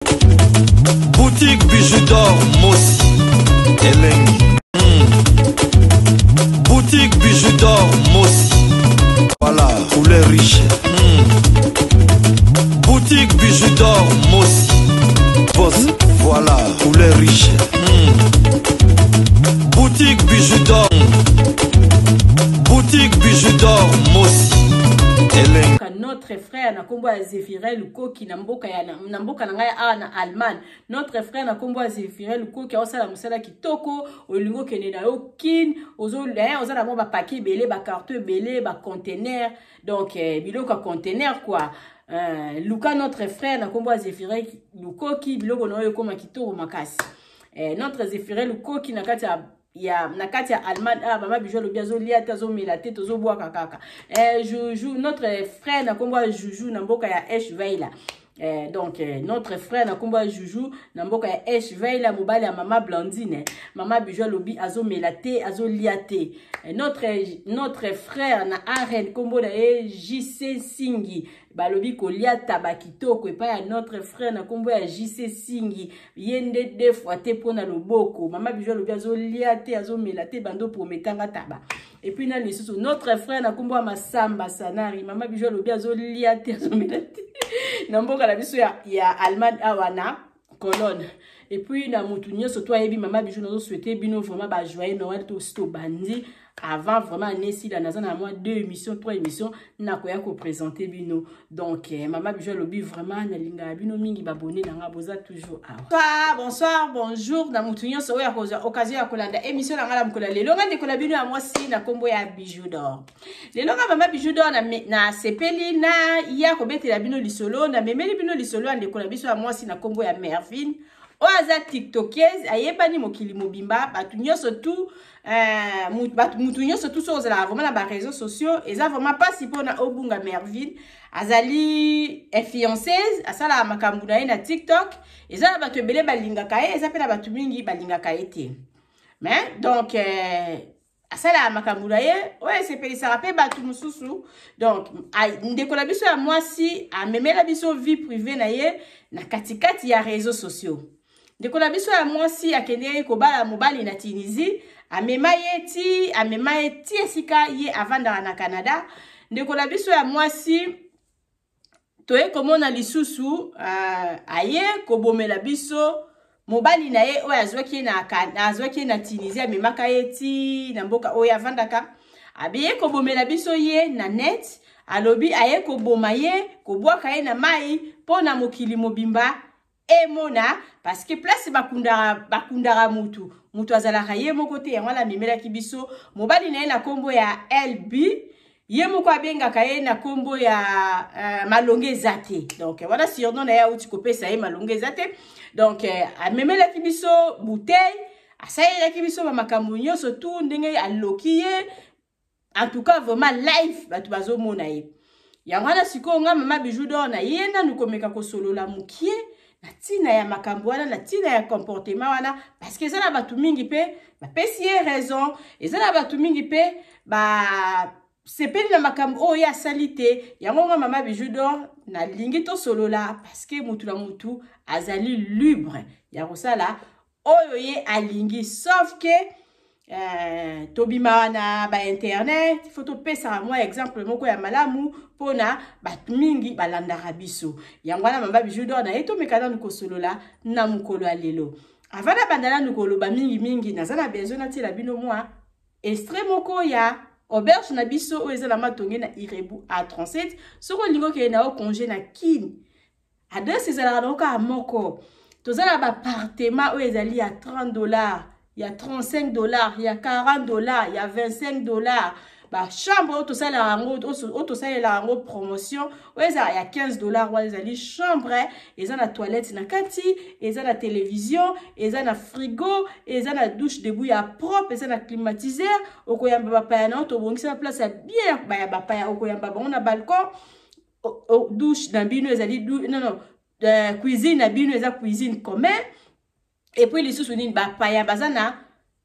Boutique Bijou d'or Mossi Elengi. Boutique Bijou d'or Mossi. Voilà, couleur riche. Boutique Bijou d'or Mossi. Boss, voilà, couleur riche. Boutique Bijou d'or. Boutique Bijou d'or Mossi. Elengi. Notre frère na kombo ya Zéphirel Lukoki na mboka ya na mboka na ngai awa na Allemagne. Notre frère na kombo ya Zéphirel Lukoki aosala mosala kitoko, olingi okende na yo kin, ozo oza na mwa ba paquet ebele, ba carton ebele, ba container, donc biloko ya container quoi. Luka notre frère na kombo ya Zéphirel Lukoki, biloko na yo ekoma kitoko makasi. Notre Zéphirel Lukoki na kati ya na kati ya Allemagne, ah, mama Bijou alobi azolia te, azomela te, tozobwaka kaka. Juju, notre frère na kombo ya Juju na mboka ya Eschweiler. Donc notre frère na kombo ya Juju na mboka ya Eschweiler, mobali ya mama Blandine. Mama Bijou alobi azomela te, azolia te. Notre frère na Aren kombo na ye JC Singi, balobi kolia taba kitoko epai ya notre frère na kombo ya JC Singi, ye nde deux fois te mpona loboko. Mama Bijou alobi azolia te, azomela te, bando prometanga taba. Et puis na lisusu notre frère na kombo ya Masamba Sanari, mama Bijou alobi azolia te, azomela te na mboka na biso ya Allemagne awa na Cologne. Et puis na mutu nyonso to ayebi mama Bijou, nazo souhaiter bino vraiment ba joyeux Noël. To tobandi avant vraiment année sila, naza na moi 2 émissions, 3 émissions nakoya ko présenter bino. Donc mama Bijou alobi vraiment nalinga bino mingi, babonné na nga boza toujours awa. Bonsoir, bonjour na mutu nyonso oyo akozwa occasion ya kolanda émission na nga la mokolo ya lelo. Nga ndeko na bino ya mwasi na kombo ya Bijou d'or. Lelo nga mama Bijou d'or na sepeli na ya kobetela bino lisolo, na memeli bino lisolo ya ndeko na biso ya mwasi na kombo ya Mervine, oyo aza tiktokeuse, ayebani mokili mobimba, bato nyonso tu, bato mutu nyonso tu soki ozalaka vraiment na baréseaux sociaux, eza vraiment mpasi mpona obunga Mervine. Azali influenceuse, asalaka makambo na ye na TikTok. Eza na bato ebele balingaka ye, eza mpe na bato mingi balingaka ye te, mais donc asalaka makambo na ye oyo esepelisaka mpe bato mosusu. Donc ndeko na biso ya mwasi amemela biso vie privée na ye na katikati ya réseaux sociaux. Ndeko na biso ya mwasi akendeki kobala mobali na Tunisie, amema ye ti esika ye avandaka na Canada. Ndeko na biso ya mwasi toye komona lisusu aye kobomela biso mobali na ye oyo azwaki ye na Tunisie, amemaka ye ti na mboka oyo avandaka. Abiye kobomela biso ye na net, alobi aye koboma ye, kobwaka ye na mai mpo na mokili mobimba emona, parce que place bakundaka mutu, mutu azalaka ye moko te. Yango wana amemelaki biso mobali na ye na nkombo ya LB, ye moko abengaka ye na nkombo ya Malonge eza te. Donc wana surnom na ye auti kopesa ye, Malonge eza te. Donc amemelaki biso bouteille, asalelaki biso bamakambo nyonso tu ndenge aloki ye. En tout cas vraiment live, bato bazomona ye. Yango wana sikoyo nga mama Bijou d'or na ye nanu komeka kosolola mokie na ntina ya makambo wana, na ntina ya comportement wana, parce que eza na bato mingi mpe bapesi ye raison, eza na bato mingi mpe basepeli na makambo oyo ye asali te. Yango nga mama Bijou d'or nalingi tosolola, parce que mutu na mutu azali libre ya kosala oyo ye alingi, sauf que tobimaka na bainternet, faut topesaka mwa exemple moko ya malamu mpona bato mingi balandaka biso. Yango wana mama Bijou d'or na ye tomeka nanu kosolola na mokolo ya lelo. Avant nabanda nanu koloba mingimingi, naza na besoin natiela bino mwa extrait moko ya auberge na biso oyo eza na Matonge na Irebu A37. Soki olingi okende na yo congé na Kine, adresse ezalaka nango kaka moko. Toza na baappartement oyo ezali ya 30 $, ya 35 $, ya 40 $, ya 25 $. Bachambre oyo tosalelaka yango, oyo tosalelaka yango promotion, oyo ezala ya 15 $. Wana ezali chambre eza na toilette na kati, eza na télévision, eza na frigo, eza na douche debout ya propre, eza na climatiseur. Okoyamba bapaya na yo, tobongisa place ya bien ya bapaya, okoyamba bango na balcon. Douche na bino ezali, non non, cuisine na bino eza cuisine commun. Et puis lisusu nini, bapaya baza na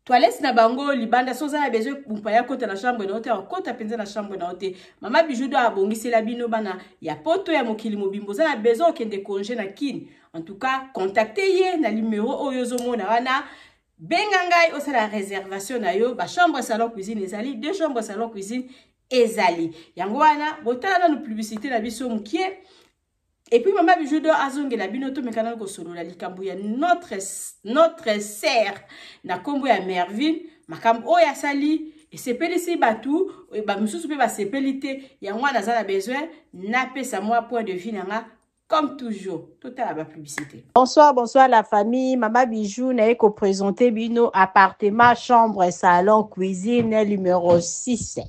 Toilette na bango libanda, so oza na besoin mopaya akota na chambre na yo te, akota mpenza na chambre na yo te. Mama Bijou do abongisela bino bana ya poto ya mokili mobimba. Oza na besoin okende congé na Kine, en tout cas contacte ye na numero oyo ozomona wana. Benga ngai osala réservation na yo. Bachambre salon cuisine ezali, deux chambres salon cuisine ezali. Yango wana botala nanu publicité na biso mokie, et puis Mama Bijou do azongela bino. Tomeka nanu kosolola likambo ya notre sœur na nkombo ya Mervine. Makambo oyo asali esepelisi bato bamosusu mpe basepeli te. Yango wana aza na besoin napesa mwa point de vue na nga comme toujours. Totala ba publicité. Bonsoir, bonsoir la famille. Mama Bijou naye koprésente bino appartement chambre salon cuisine numéro 6.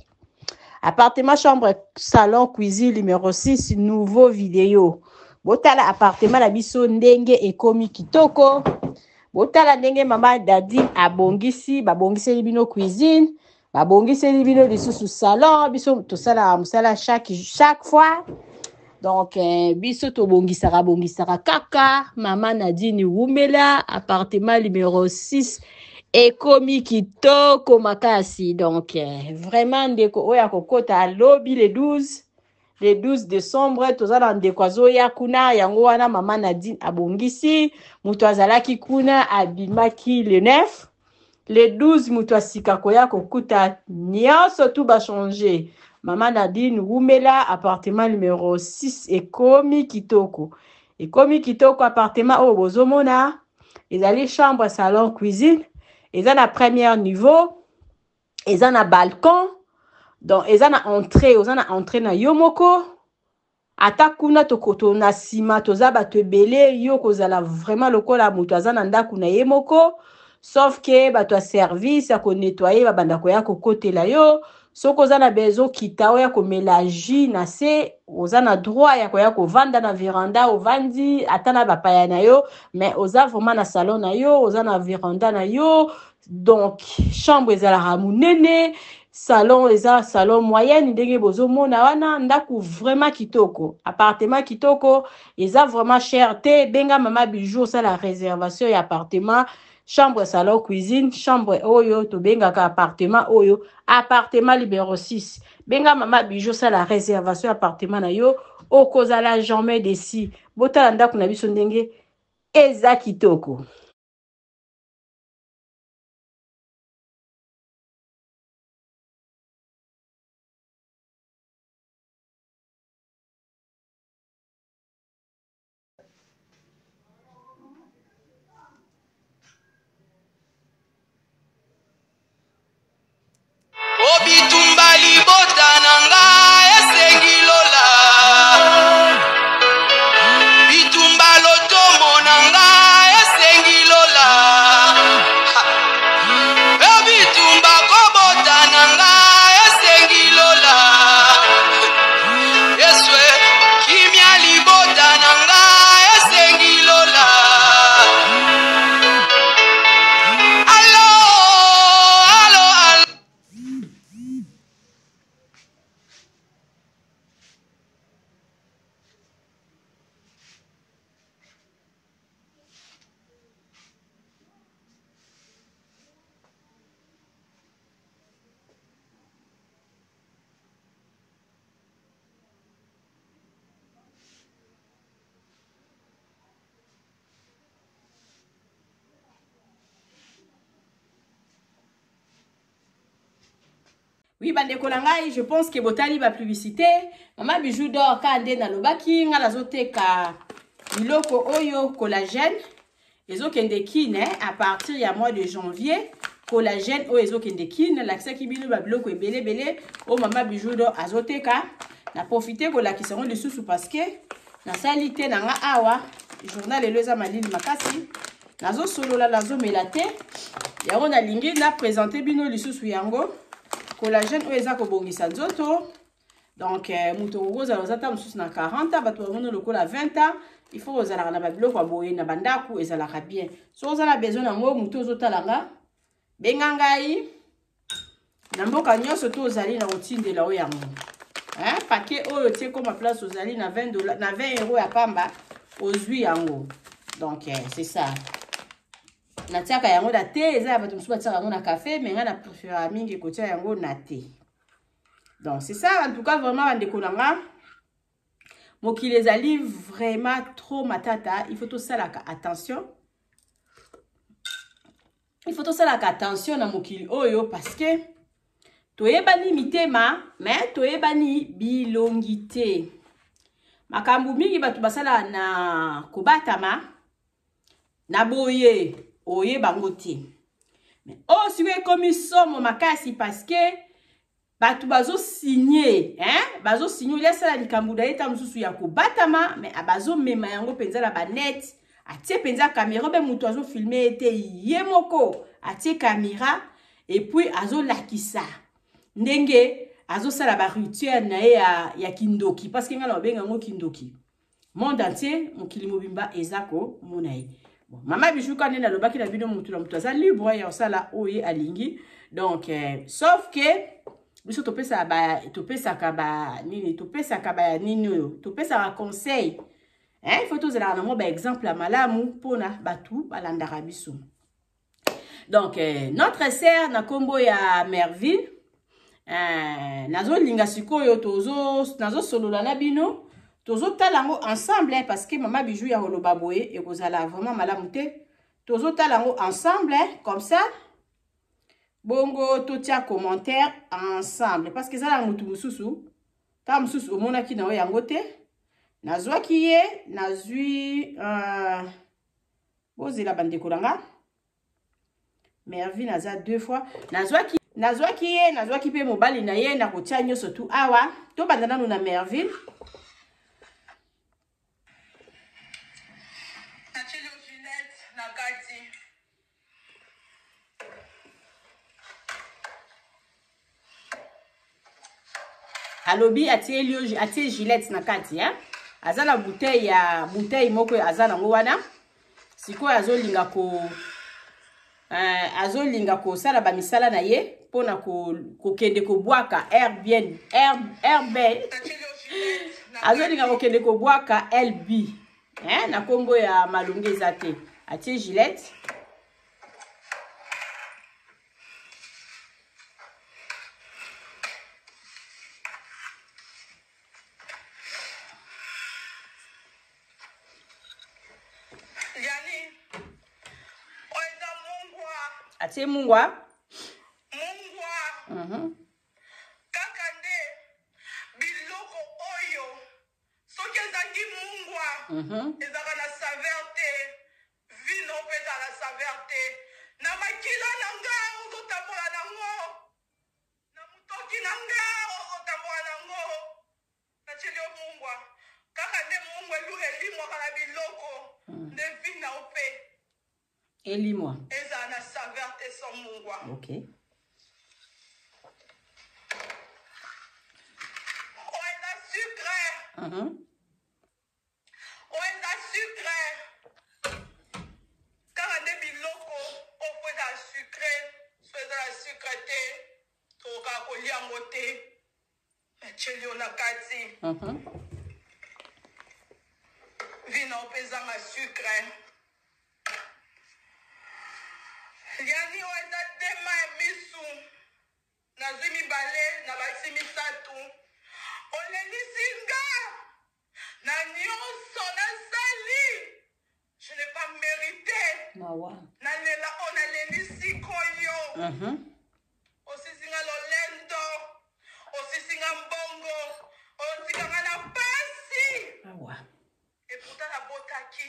Appartement chambre salon cuisine numéro 6, nouveau vidéo. Botala appartement na biso ndenge ekomi kitoko. Botala ndenge Mama Dadi abongisi, babongiseli bino cuisine, babongiseli bino lisusu salon. Biso tosalaka mosala chaque fois, donc biso tobongisaka bongisaka kaka. Mama Nadine wumela. Appartement numéro 6 ekomi kitoko makasi. Donc vraiment ndeko oyo akokota alobi le 12, le 12 décembre, toza na ndeko azoya kuna. Yango wana Mama Nadine abongisi. Moto azalaki kuna abimaki le 9. Le 12 moto asika koya kokuta nyonso tu bachange. Mama Nadine wumela. Appartement numéro 6 ekomi kitoko, ekomi kitoko. Appartement oyo bozomona ezali chambre salon cuisine, eza na premier niveau, eza na balcon, donc eza na entrée, oza na entrée na yo moko. Ata kuna tokoto na nsima toza bato ebele, yo kozala vraiment lokola moto aza na ndako na ye moko, sauf ke bato ya service ya konettoyer babanda koya kokotela yo. Soki oza na besoin okita oya komela jus na se, oza na droit ya koya kovanda na veranda, ovandi ata na bapaya na yo. Mais oza vraiment na salon na yo, oza na veranda na yo. Donc chambre ezalaka monene, salon eza salon moyenne ndenge bozomona wana. Ndako vraiment kitoko, appartement kitoko, eza vraiment cher te. Benga Mama Bijou, osala réservation ya appartement chambre salon cuisine. Chambre oyo tobengaka appartement oyo appartement numéro 6. Benga Mama Bijou, osala réservation ya appartement na yo, okozala jamais déçu. Botala ndako na biso ndenge eza kitoko. Obitumba libota na nga esengi lola, bitumba lotomo na nga esengi lola, e bitumba kobota na nga esengi lola. Yesu, kimia libota na nga esengi lola. Alo, alo, alo. Oui, bandeko na ngai, je pense ke botali bapublicité. Mama Bijou d'Or ka nde nalobaki ngai nazoteka biloko oyo collagène ezokende Kine à partir ya mois de janvier. Collagène oyo ezokende Kine, nalakisaki bino babiloko ebele ebele oyo Mama Bijou d'Or azoteka. Na profite kolakisa yango lisusu parce que nasali te na nga awa journal. Lelo eza malili makasi, nazosolola, nazomela te. Yango nalingi na présente bino lisusu yango, collagène oyo eza kobongisa nzoto. Donc moto okozala oza ta mosusu na 40 ans, bato bamoni lokola 20 ans. Il faut ozalaka na babiloko ya boye na bandako, ezalaka bien. So oza na besoin yango, moto ozotala nga, benga ngai na mboka nyonso to ozali na kotindela oyo yango, hein? Paquet oyo tie koma place ozali na 20 $, na 20 euro ya pamba ozwi yango. Donc c'est ça. Natiaka yango na te, eza ya bato mosusu batiaka yango na café, mais ngai na préférera mingi kotia yango na te. Donc c'est ça, en tout cas vraiment bandeko na nga, mokili ezali vraiment trop matata. Il faut tosalaka attention, il faut tosalaka attention na mokili oyo, parce que toyebani mitema mais toyebani bilongi te. Makambo mingi bato basala na kobatama na boye, oyeba yango te. Mais oyo sikoyo ekomi somo makasi, parce que bato bazosigne, hein? Bazosigne olia asala likambo na ye ta mosusu ya kobatama, mais bazomema yango mpenza na banet. Atie mpenza kamera mpe moto azofilme ye te, ye moko atie kamera et puis azolakisa ndenge azosala barituel na ye ya kindoki, parce que ngai na babenga yango kindoki. Monde entier, mokili mobimba eza komona ye. Bon, mama Bijou ka nde nalobaki na bino, motu na moto aza libre ya kosala oyo ye alingi. Donc sauf que biso topesaka ba, topesaka ba nini, topesaka ba nini oyo topesaka conseil, hein. Il faut tozalaka na mwa baexemple ya malamu mpona bato balandaka biso. Donc notre sœur na nkombo ya Merville, nazolinga sikoyo nazosolola na bino, tozotala yango ensemble, parce que mama Bijou ya koloba boye ekozala vraiment malamu te. Tozotala yango ensemble comme ça, bongo totia commentaire ensemble, parce que eza na motu mosusu, ntango mosusu omonaki na yo yango te. Nazwaki ye, nazwi bozela bandeko na nga. Mervine aza deux fois, nazwaki ye, nazwaki mpe mobali na ye. Nakotia nyonso tu awa. Tobanda nanu na Mervine. Natieli yo Ginette na kati. Alobi atieli yo, atie Gillette na kati, hein? Aza na bouteille ya bouteille moko aza nango wana. Sikoyo azolinga kosala bamisala na ye mpona kokende kobwaka Airbnb, RB. Natieli yo Gillette na Azolinga kokende kobwaka LB, hein? Na nkombo ya malongi eza te. Atie Gillette. Yani oyo eza mungwa. Atie mungwa. Mungwa. Kaka nde biloko oyo soki ezangi mungwa, ezalaka na saveur te. Vino mpe ezala na saveur te. Na makila na nga ozotambola nango, na motoki na nga ozotambola nango, natieli yo mungwa. Kaka nde mungwa elimwaka na biloko, nde vino mpe elimwa, ezala na saveur te sans mungwa. Oyo eza sucre. Oyo eza sucre. Kaka nde biloko oyo po ezala sucre, so eza na sucre te, tokokaka kolia yango te. Natieli yo na kati. Vino mpe ezanga sucre. Yani oyo eza dema ya misu. Nazwi mibale, nabakisi misato. Olelisi nga na nyonso nasali, je n'ai pas mérité. Mawa. Nalela oyo nalelisi koyo. Osisi nga lolendo, osisi nga mbongo, otikanga na pasi. Awa. Et pourtant nabotaki.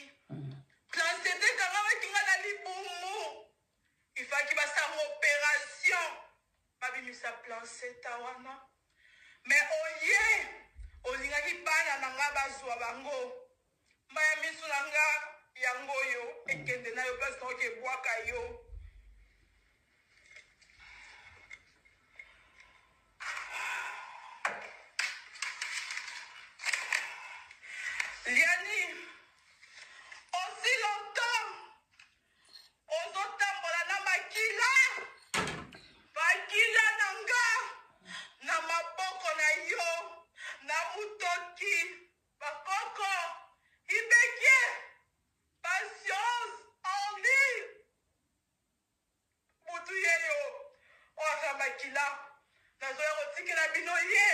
Placenta ekangamaki nga na libumu. Ifaki basala opération, babimisa placenta wana. Mais oye olingaki bana na nga bazwa bango. Maya miso na nga yango oyo ekende na yo place naoki ebwaka yo. Liani, aussi longtemps ozotambola na makila, makila na nga na maboko na yo, na mutoki, bakoko ibeke, patience, Henri. makila, nazoya kotikela bino ye.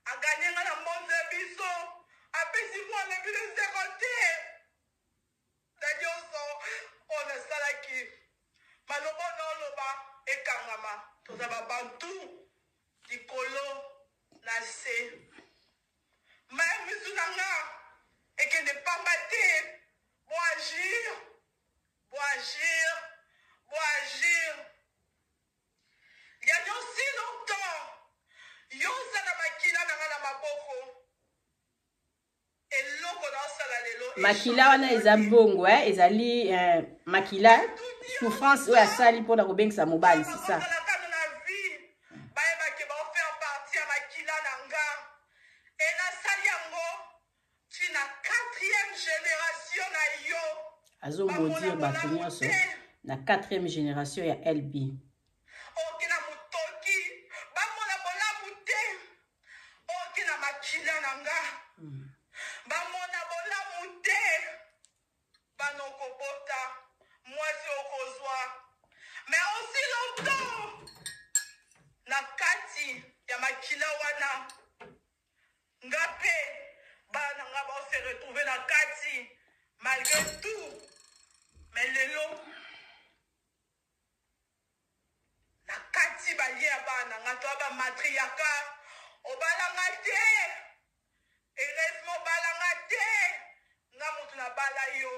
Aganye nga na mbonzo ya biso, apesi mwana bino zero te. Na nyonso oyo nasalaki, maloba oyo naoloba ekangama. Toza babantu likolo na se. Mai misu na nga ekende pamba te. Bo agir, bo agir, bo agir. Il y a aussi longtemps, yo oza na makila na nga na maboko. Eloko naosala lelo makila wana eza mbongo eh? Ezali eh, makila souffrance oyo asali mpona kobengisa mobali, c'est ça. Bakozalaka na vie, bayebake baofaire partie ya makila na nga. E nasali yango ti na quatrième génération na yo. Azomaudire bato nyonso na 4e génération ya LB. Oke na motoki, bamona bolamu te. Oke na makila na nga, bamona bolamu te. Bana okobota, mwasi okozwa, mais aussi longtemps na kati ya makila wana, nga mpe bana na nga baose retrouve na kati malgré tout. Mais lelo na kati balie ya bana na nga, toya bamatriaka. Obalanga te, heureusement obalanga te. Nga motu nabala yo,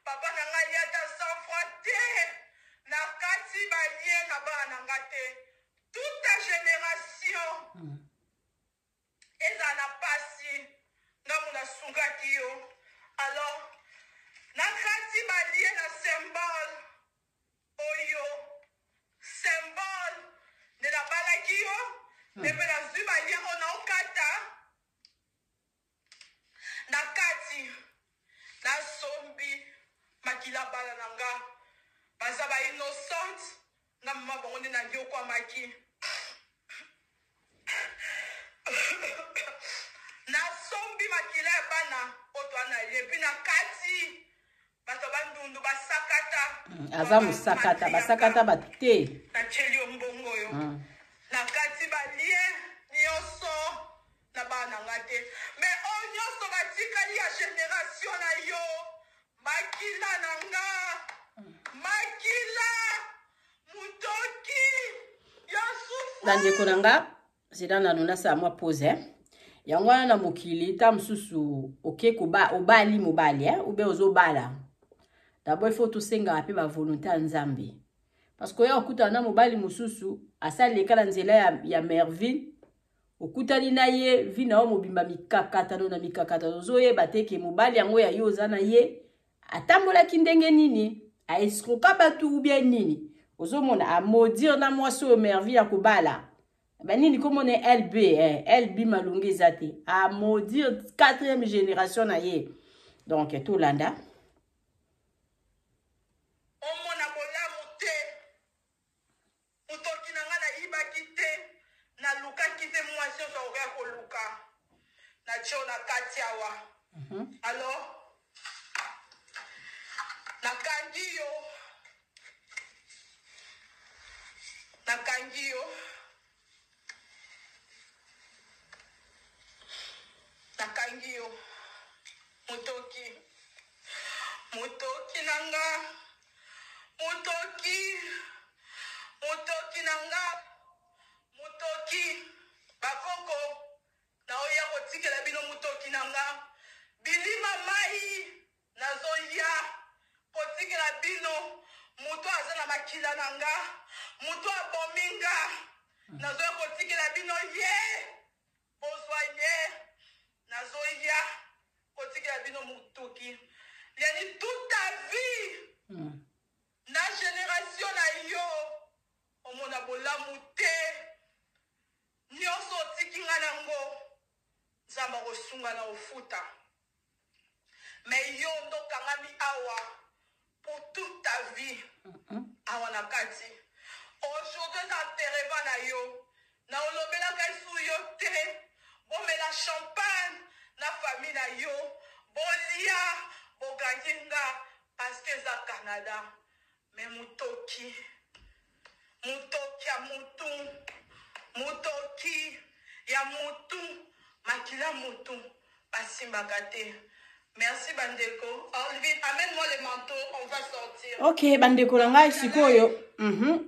papa na ngai ye ata 100 franc te. Na kati balie na bana na nga te. Toute ta génération ezala na pasi. Nga moto nasungaki yo. Alors na kati balie na symbole oyo, symbole nde nabalaki yo, nde mpe nazwi balie oyo naokata na kati. Nasombi makila bana na nga, baza ba innocente. Nga mama bango nde nanyokwamaki. Nasombi makila ya bana oyo toa na ye. Mpe na kati bato ya Bandundu basakata. Aza mosakata, basakata bato te. Natieli yo mbongo oyo. Na kati balie nyonso na bana na nga te, mais oyo nyonso batikali ya génération na yo, makila na nga, makila motoki ya souffrance. Bandeko na nga, zela nano nasala mwa pause, eh? Yango wana na mokili ta mosusu oke koba, obali mobali, eh? Ube ozobala, d'abord il faut tosengaka mpe bavolonté ya Nzambe, parce que oya okutana na mobali mosusu asaleka na nzela ya Mervine, okutani na ye, vi na yo mobimba mikakatano na mikakatano. Ozoyeba te ke mobali yango ya yo oza na ye atambolaki ndenge nini, aescroka bato ou bien nini. Ozomona amaudire na mwasi oyo Mervine ya kobala banini komona LB, eh, LB malongi eza te, amaudire 4e génération na ye. Donc tolanda. Omona bolamu te. Motoki na nga nayibaki te, nalukaki te. Mwasi nyonso akoki koluka, natie na kati awa. Alors nakangi yo, nakangi yo, nakangi yo. Motoki, motoki na nga, motoki, motoki na nga, motoki. Bakoko naoya kotikela bino motoki na nga. Bilima mai, nazoya kotikela bino moto aza na makila na nga, moto abomi nga. Nazoya kotikela bino ye, bozwa ye. Nazoya kotikela bino motoki yani toute ta vie na génération na yo omona bolamu te. Nyonso otiki nga nango, Nzambe akosunga na ofuta. Mais yo nde okangami awa pour toute ta vie awa na kati. Aujourd'hui eza enterrement na yo, na olobelaka esu yo te. Bomela champagne na famille na yo, bolia, bogangi nga parce que eza Canada. Mais motoki. Motoki ya mutu, motoki ya mutu, makila mutu basimbaka te. Merci bandeko. Alvin, amène-moi le manteau, on va sortir. Ok, bandeko na ngai sikoyo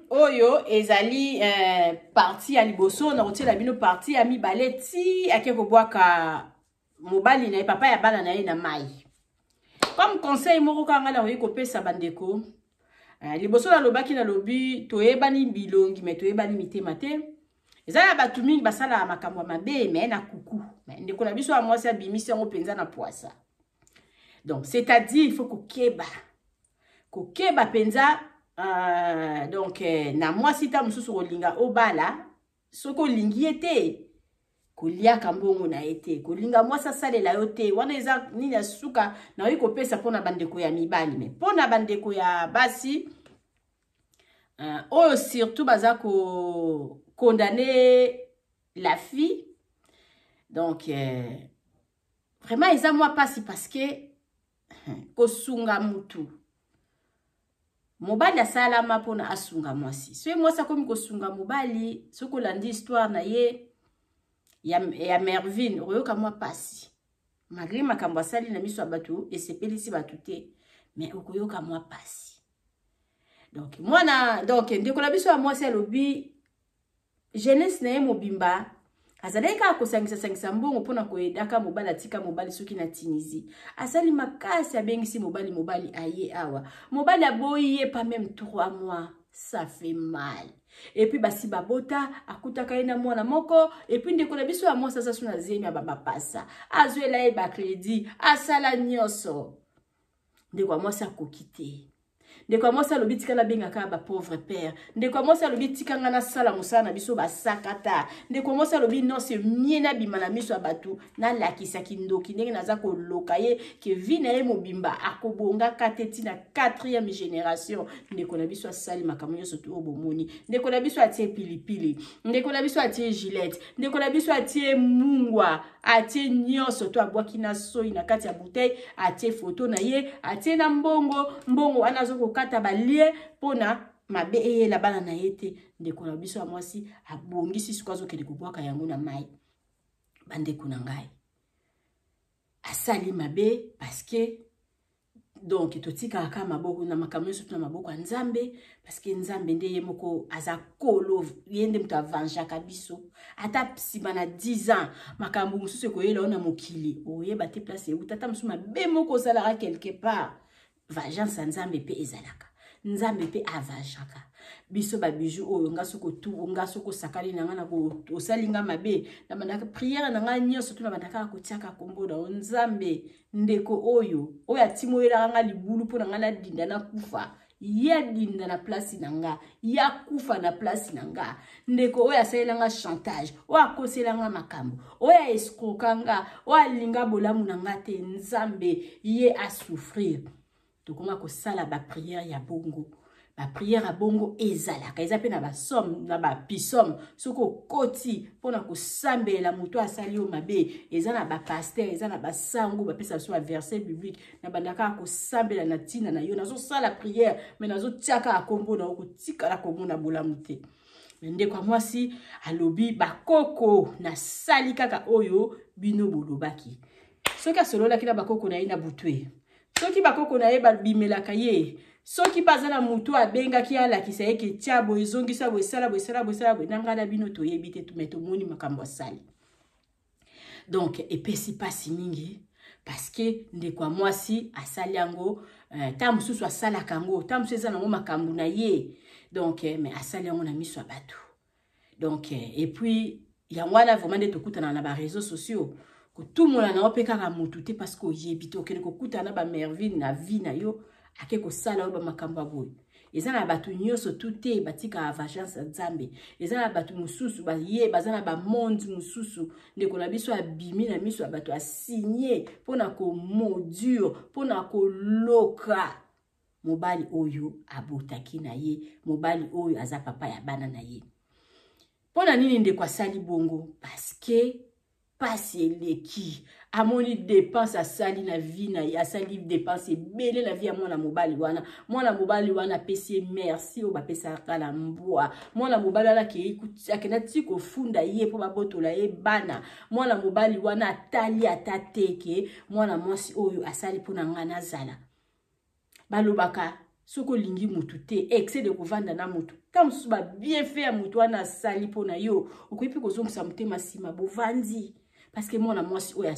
Oyo ezali partie ya liboso, na kotiela bino partie ya mibale ti ake kobwaka mobali na ye, papa ya bana na ye na mai. Comme conseil moko kaka ngai nakoki kopesa bandeko, liboso nalobaki, nalobi toyebani bilongi me toyebani mitema te. Eza ya bato mingi basalaka makambo ya mabe me na kuku, me ndeko na biso ya mwasi abimisi yango mpenza na pwasa. Donc c'est-à-dire il faut kokeba, kokeba mpenza. Donc na mwasi ta mosusu kolinga obala, soki olingi ye te, koliaka mbongo na ye te, kolinga mwasi asalela yo te. Wana eza nini ya suka nayoki kopesa mpona bandeko ya mibali. Me mpona bandeko ya basi, oyo surtout baza kocondamner la fille, donc vraiment eza mwa mpasi, parce que kosunga mutu, mobali asalama mpona asunga mwasi. Soki mwasi akomi kosunga mobali, soki olandi histoire na ye ya Mervine, okoyoka mwa mpasi. Malgré makambo asali na miso ya bato esepelisi bato te, mais okoyoka mwa mpasi. Donc mwana, donc ndeko na biso ya mwasi alobi jeunesse na ye mobimba azalaki kaka kosangisa-sangisa mbongo mpona koyedaka mobali atika mobali soki na Tunisie. Asali makasi, abengisi mobali, mobali aye awa, mobali aboyi ye pas même 3 mois. Ça fait mal. Et puis basi babota, akutaka ye na mwana moko. Et puis ndeko na biso ya mwasi aza so na zemi ya bamapasa, azwela ye bacrédit, asala nyonso. Ndeko ya mwasi akoki te. Ndeko ya mwasi alobi tika nabengaka bapauvre père. Ndeko ya mwasi alobi tika nga nasala mosala na biso basakata. Ndeko ya mwasi alobi non, c'est mieux nabima na miso ya bato, nalakisaki ndoki ndenge naza koloka ye, ke vie na ye mobimba akobongaka te ntina 4e génération. Ndeko na biso asali makambo nyonso to oyo bomoni. Ndeko na biso atie pilipili, ndeko na biso atie gilete, ndeko na biso atie mungwa, atie nyonso to abwaki na soi na kati ya bouteille, atie foto na ye, atie na mbongo. Mbongo wana azokokata balie mpona mabe eyela bana na ye te. Ndeko na biso ya mwasi abongisi, sikoyo azokende kobwaka yango na mai. Bandeko na ngai, asali mabe, parce que donc totikaka kaka maboko na makambo nyonso to na maboko ya Nzambe, parce que Nzambe nde ye moko aza kolo, ye nde moto avangeaka biso. Ata nsima na 10 ans, makambo mosusu ekoyela yo na mokili, oyeba te place euta. Ata mosusu mabe moko osalaka quelque part, vengeance ya Nzambe mpe ezalaka, Nzambe mpe avangeaka biso. Babiju oyo nga soki otu nga, soki osakani na nga na osali nga mabe, na bandaka prière na ngai nyonso to na bandaka kotiaka kombo na yo: Nzambe, ndeko oyo oyo atimoyelaka nga libulu mpo na ngai nadinda nakufa, ye adinda na place na nga, ye akufa na place na nga. Ndeko oyo asalela nga chantage, oyo akosela nga makambo, oyo aescroquer nga, oyo alinga bolamu na nga te, Nzambe, ye asouffrir. Tokoma kosala baprière ya bongo. Baprière ya bongo ezalaka, eza mpe na basaume, na bapsaume. Soki okoti mpona kosambela moto asali yo mabe, eza na bapasteur, eza na basango, bapesa biso baverset biblique. Na banda kaka kosambela na ntina na yo, nazosala prière me nazotia kaka kombo na yo, kotikala komona bolamu te. Me ndeko ya mwasi alobi bakoko, nasali kaka oyo bino bolobaki. Soki asololaki na bakoko na ye na butwe, soki bakoko na ye babimelaka ye, soki mpe aza na motu abengaki alakisa ye ke tia boye, ezongisa boye, esala boye, esala boye, esala boye, na ngai na bino toyebi te. Me tomoni makambo asali, donc epesi mpasi mingi, parce que ndeko ya mwasi asali yango, ntango mosusu asalaka yango, ntango mosusu eza nango makambo na ye. Donc mais asali yango na miso ya bato. Donc et puis yango wana vraiment nde tokutana na baréseaux sociaux, kotumola na yo mpe kaka motu te, parce que oyebi te okende kokutana na bamervine na vie na yo, ake kosala oyo bamakambo ya boye. Eza na bato nyonso tu te batikaka vengeance ya Nzambe. Eza na bato mosusu baye baza na bamonde mosusu. Ndeko na biso abimi na miso ya bato, asigne mpona komaudire, mpona koloka mobali oyo abotaki na ye, mobali oyo aza papa ya bana na ye. Mpo na nini ndeko asali bongo? Parce que pasi eleki. Amoni dépense asali na vie na ye, asali dépense ebele na vie ya mwana mobali wana. Mwana mobali wana apesi ye merci oyo bapesaka na mbwa. Mwana mobali wana akenda ti kofunda ye mpo babotola ye bana. Mwana mobali wana atali ata te ke mwana mwasi oyo asali mpo na ngai nazala. Balobaka soki olingi mutu te, excès de kovanda na mutu, ntango mosusu ba bienfait ya mutu wana asali mpo na yo, okoki mpe kozongisa motema nsima bovandi. Parce que mwana mwasi oyo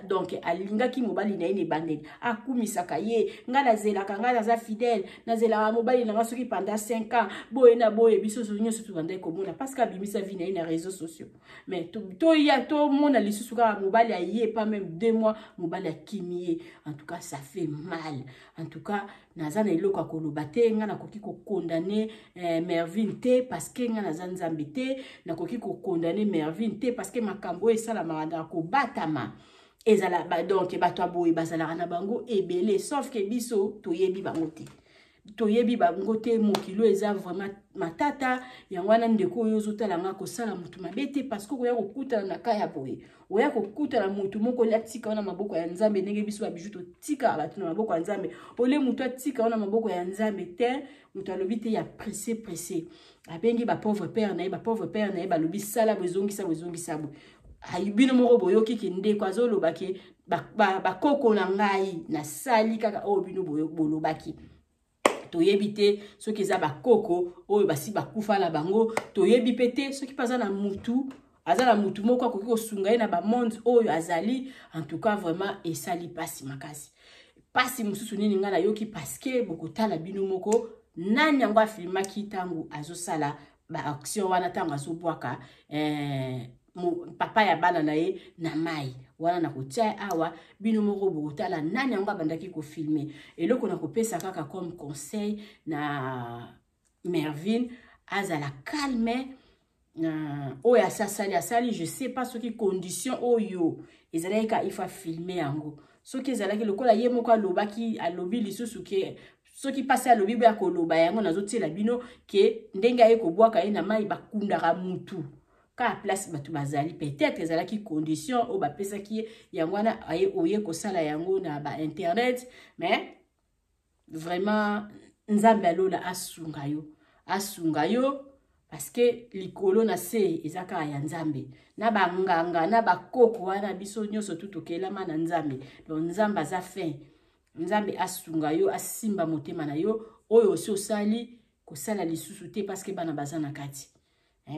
donc alingaki mobali na ye na ebandeli, akumisaka ye, ngai nazelaka, ngai naza fidèle, nazelaka mobali na ngai soki pendant 5 ans, boye na boye, biso nyonso tobandaki komona, parce que abimisa vie na ye na réseaux sociaux. Mais toya tomona lisusu kaka mobali aye pas même 2 mois, mobali akimi ye. En tout cas ça fait mal. En tout cas naza na eloko ya koloba te, nga nakoki kokondane Mervine te parce que nga naza nzambe te, nakoki kokondane Mervine te parce que makambo oyo esalamaka na kobatama ezala ba, donc bato ya boye bazalaka na bango ebele, sauf que biso toyebi bango te. Toyebi bango te, mokilo eza vraiment matata. Yango wana ndeko oyo ozotala nga, kosala motu mabe te, parce que okoya kokutana na ka ya boye, oya kokutana motu moko olia tika wana maboko ya Nzambe, ndenge biso babiju totikaka bato na maboko ya Nzambe. Olie motu atika wana maboko ya Nzambe te, moto alobi te ya pressé pressé, abengi ba pauvre père na ye, ba pauvre père na ye balobi sala boye, ezongisa boye, ezongisa boye. Bino moko boyoki ke ndeko azoloba ke bakoko na ngai nasali kaka oyo bino bolobaki. Toyebi te soki eza bakoko oyo basi bakufa na bango, toyebi pe te soki mpe aza na mutu, aza na mutu moko akoki kosunga ye na bamonde oyo azali. En tout cas vraiment esali pasi makasi. Pasi mosusu nini ngai nayoki, parce que bokotala bino moko nani yango afilmaki ntango azosala ba action wana, ntango azobwaka papa ya bana na ye na mai wana. Na kotia awa, bino moko bokotala nani yango abandaki kofilme. Eloko na kopesa kaka comme conseil na Mervine, azala calme. Oyo asi asali, asali. Je sais pas soki condition oyo ezalaki ka ifa filme yango, soki ezalaki lokola ye moko alobaki, alobi lisusu ke soki mpasi alobi boya koloba yango, nazotiela bino ke ndenge aye kobwaka ye na mai, bakundaka mutu kaka place bato bazali. Peut-être ezalaki condition oyo bapesaki ye, yango wana aye oye kosala yango na ba internet. Mais vraiment Nzambe alola asunga yo, asunga yo, parce que likolo na se eza kaka ya Nzambe, na banganga na bakoko wana, biso nyonso tu tokelama na Nzambe. Donc Nzambe aza fin, Nzambe asunga yo, asimba motema na yo. Oyo osi osali, kosala lisusu te, parce que bana baza na kati,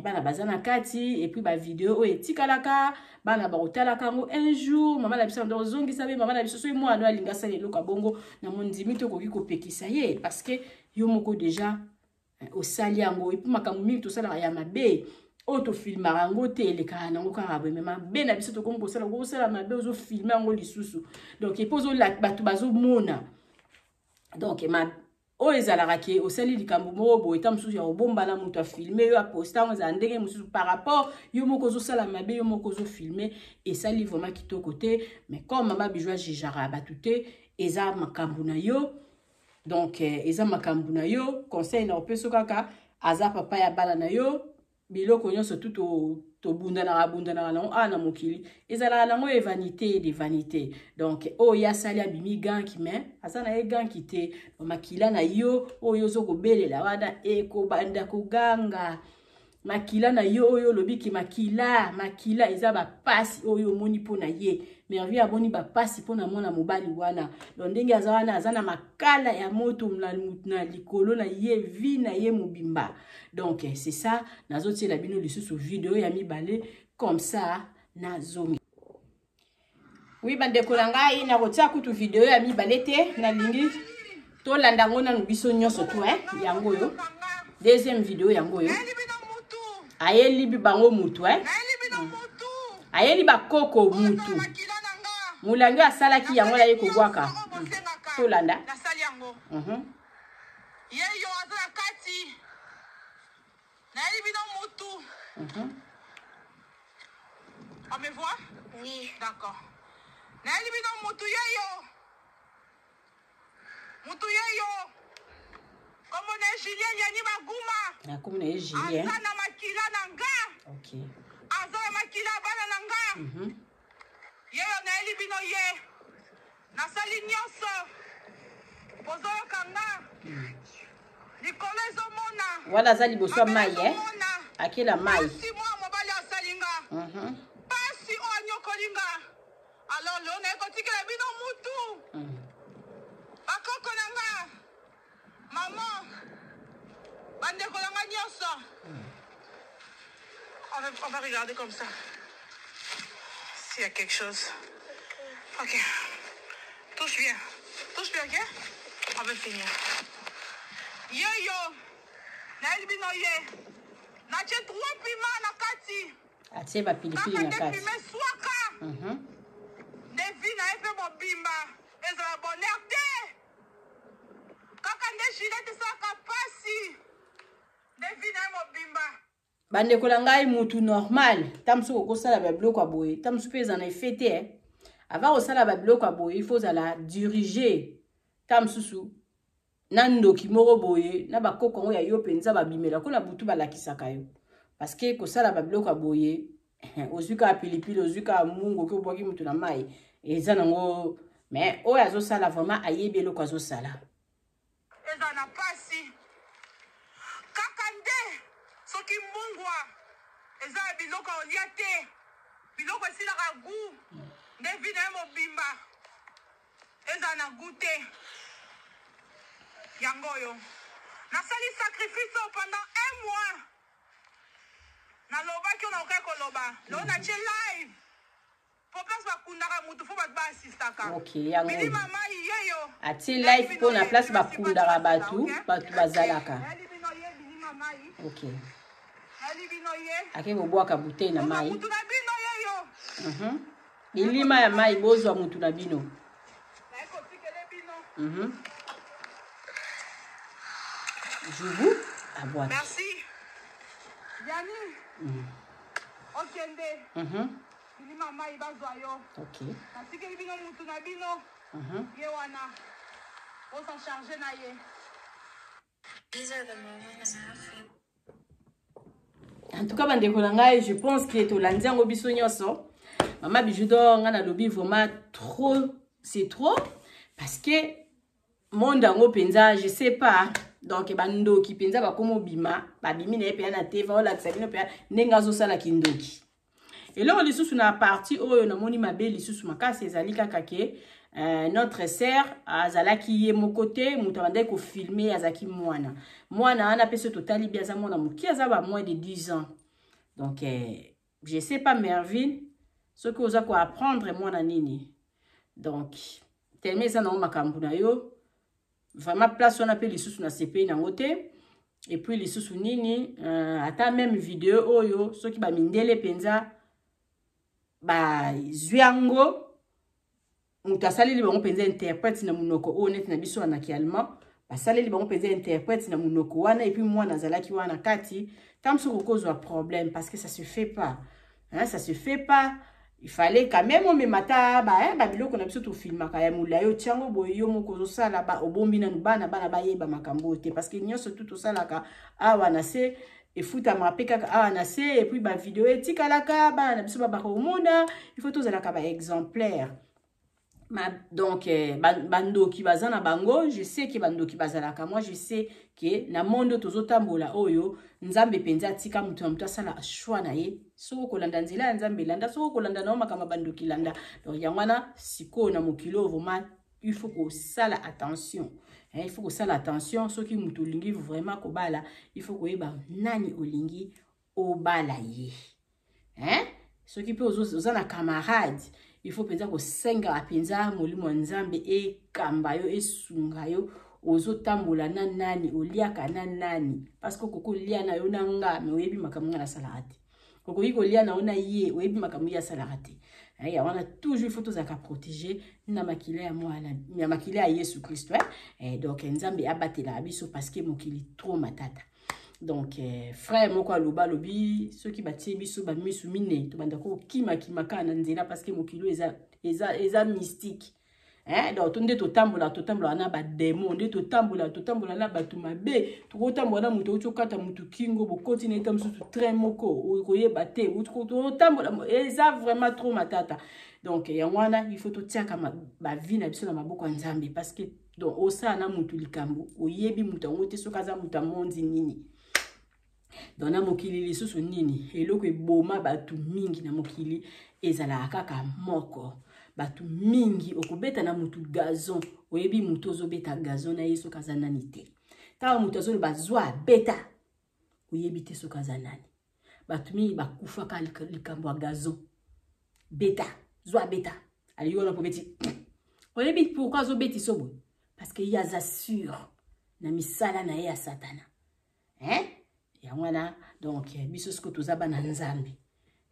bana baza na kati. Et puis bavideo oyo etikalaka, bana bakotalaka yango un jour. Mama na biso ando ozongisa be mama na biso, soki mwana alingi asala eloko ya bongo na mondimi, tokoki kopekisa ye, parce que yo moko déjà osali yango. Et puis makambo mingi tosalaka ya mabe oyo tofilmaka yango te, elekaka nango kaka boye. Me mabe na biso tokomi kosala, kosala mabe, ozofilme yango lisusu, donc epo bato bazomona. Donc oyo ezalaka ke osali likambo moko boye, ta mosusu ya kobombana, moto afilme yo, aposta yango, ezala ndenge mosusu par rapport yo moko ozosala mabe, yo moko ozofilme, esali vraiment kitoko te. Mais comme mama Bijou ajugeaka bato te, eza makambo na yo. Donc eza makambo na yo. Conseil na opesi kaka, aza papa ya bana na yo. Biloko nyonso tu tobundanaka bundanaka nango awa na mokili, ezalaka nango e vanité de vanité. Donc oyo ye asali, abimi ganki, mais aza na ye ganki te. Makila na yo oyo ozo kobelela wana ekobanda koganga. Makila na yo oyo olobiki makila, makila eza bapasi oyo omoni mpo na ye. Mervie amoni bapasi mpo na mwana mobali wana. Donc ndenge aza wana, aza na makala ya moto na likolo na ye, vie na ye mobimba. Donc c'est ça, nazotiela bino lisusu video ya mibale, comme ça nazongi. Oui, bandeko na ngai, nakotia kutu video ya mibale te, nalingi tolanda yango nanu biso nyonso tu. Yango oyo deuxième video, yango oyo ayeli bango mutu, ayeli bakoko mutu, molangi asalaki yango, aye kobwaka. Tolanda. Ye yo aza na kati, nayebi bino mutu. On me voit? Oui. D'accord. Nayebi bino mutu, ye yo mutu, ye yo kombo na ye Julien Yani Baguma. Nakomi na ye Julien. Aza na makila na nga. Aza na makila ya bana na nga. Ye yo naye. Nayeli bino ye. Nasali nyonso. Bozoyoka nga. Likolo ezomona. Wana aza liboso ya mai, eh? Akela mai. Pasi mwa mobali asali nga. Pasi oyo anyokoli nga. Alors lelo naye kotikela bino mutu. Bakoko na nga. Maman. Bandeko na nga nyonso. On va regarder comme ça. S'il y a quelque chose. Ok. Touche bien. Touche bien, ok? On va finir. Ye yo. Nayeli bino ye. Natie trois piments na kati. Atie bapilipili Kaka na nde kati. piment swaka. Nde vie na ye mpe mobimba. Ezala bonheur te. Kaka nde Juliette esalaka pasi. Nde vie na ye mobimba. Bandeko na ngai, mutu normal ta mosuku okosala babiloko ya boye, ta mosusu mpe eza na effet te, eh. Avant kosala babiloko ya boye, il faut ozala dirige ta mosusu na ndoki moko boye, na bakoko yango ya yo mpenza babimela ko na butu, balakisaka yo, parce que kosala babiloko ya boye, ozwi kaka pilipili, ozwi kaka mungu, oki obwaki mutu na mai, eza nango. Mais oyo azosala vraiment ayebi eloko azosala. Eza na pasi. Kaka nde soki mbungwa eza ya biloko ya olia te, biloko esilaka gu, nde vie na ye mobimba eza na gu te. Yango oyo nasali sacrifice oyo pendant un mois. Nalobaki oyo nakokaki koloba. Lelo natie live po place bakundaka mutu, fo bato baassistaka. Ok, yango oyo. Bilima mai yeyo. Atie live mpo na place bakundaka bato, bato bazalaka. Nayeli bino ye bilima mai. Nayeli bino ye. Ake kobwaka bouteille na mai. Mutu na bino yeyo. Bilima ya mai, bozwa mutu na bino. Naye kotikele bino. Jugu abwaki. Merci Yani. Okende. Bilima mai, bazwa yo. Natikeli bino mutu na bino. Ye wana, oza charge na ye. These are the moments I feel. En tout cas, bandeko na ngai, je pense que tolandi yango biso nyonso. Mama Bijou d'Or, ngai nalobi vraiment, trop c'est trop, parce que monde yango mpenza, je sais pas. Donc bandoki mpenza bakoma obima, babimi na ye mpenza na te, vaolakisa bino mpenza ndenge azosala kindoki. Eloko lisusu na partie oyo namoni mabe lisusu makasi ezali kaka ke notre sœur azalaki ye moko te. Moto abandaki kofilmer azalaki mwana. Mwana wana mpe so totali bi, aza mwana moke, aza ba moins de 10 ans. Donc je sais pas, Mervine, soki oza koapprendre mwana nini. Donc tellement eza nango makambo na yo vraiment, place wana mpe lisusu nasepeli nango te. Et puis lisusu nini, ata même video oyo, soki bamindele mpenza bazwi yango, moto asaleli bango mpenza interprète na monoko oyo neti na biso wanaki allemand, basaleli bango mpenza interprète na monoko wana, et puis mwana azalaki wana kati, ntango mosuku okozwa problème, parce que ça se fait pas, hein, ça se fait pas. Il fallait quand même omema ata babiloko na biso tofilmaka ya molai, otiango boye, yo moko ozosala, obombi nanu bana, bana bayeba makambo oyo te, parce que nyonso tu tosalaka awa na se efutamaka mpe kaka awa na se. Et puis bavideo etikalaka, bana na biso babaka komona. Il faut tozalaka baexemplaire. Donc bandoki baza na bango. Je sais ke bandoki bazalaka. Moi, je sais ke na monde oyo tozotambola oyo, Nzambe mpenza atika moto na moto asala choix na ye. Soki okolanda nzela ya Nzambe, landa. Soki okolanda na yo makambo ya bandoki, landa. Donc yango wana sikoyo na mokili oyo, vraiment il faut kosala attention, hein, il faut kosala attention. Soki moto olingi vraiment kobala, il faut koyeba nani olingi obala ye, hein? Soki mpe oza na camarade, il faut mpenza kosengaka mpenza molimo ya Nzambe ekamba yo, esunga yo. Ozotambola na nani, oliaka na nani? Parce que okoki kolia na yo na nga, me oyebi makambo nga nasalaka te. Okoki kolia na yo na ye, oyebi makambo ye asalaka te. Ya wana toujours il faut tozalaka protégé na makila ya mwana, ya makila ya Yesu Kristo, eh? Donc Nzambe abatelaka biso, parce que mokili trop matata. Donc frère moko aloba, alobi soki batie biso bamisu mine, tobanda kokimakima kaka na nzela, parce que mokili oyo eza mystique. Eh, donc nde totambola, totambola na bademo, nde totambola, totambola na bato mabe. Tokotambola na moto outi okata motu kingo, bokoti na ye ta mosusu train moko, okoyeba te. Totambola, eza vraiment trop matata. Donc yango wana il faut totiaka bavie na biso na maboko ya Nzambe, parce que donc osala na motu likambo, oyebi moto yango te soki aza moto amondi nini. Donc na mokili lisusu nini, eloko eboma bato mingi na mokili ezalaka kaka moko. Bato mingi okobeta na motu gazon, oyebi motu ozobeta gazon na ye soki aza nani te. Ntango moto azoloba zwa beta, oyebi te soki aza nani. Bato mingi bakufaka likambo ya gazon, beta, zwa beta, alingi wana kobeti. Oyebi pourquoi azobeti so boye? Parce que ye aza sûr na misala na ye ya Satana. Hein? Yango wana, donc biso sikoyo toza bana Nzambe.